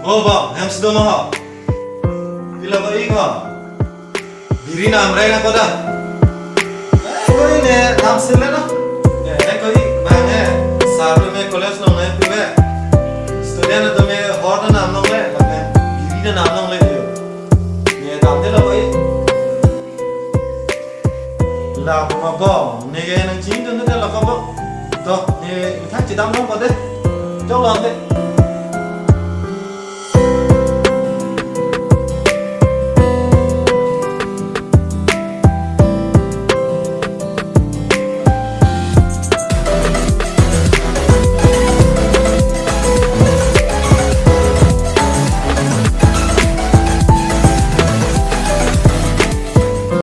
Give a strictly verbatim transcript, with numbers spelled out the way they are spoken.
O bang, hem si do ma ho? Pila ko-ik ho? Biri namreng ako da. Eh, ko-ik ne namsel le no. Eh, eh, ko-ik bang eh. Sar lo me college long ne pu be. Student atum me hor ta nam long le, lapen biri ta nam long le yo. Ne dam de lo ko-ik. La ko ma bang, ne ke nangchini dun de la ko bang. To, ne methang chedam long ko de. Chok long de.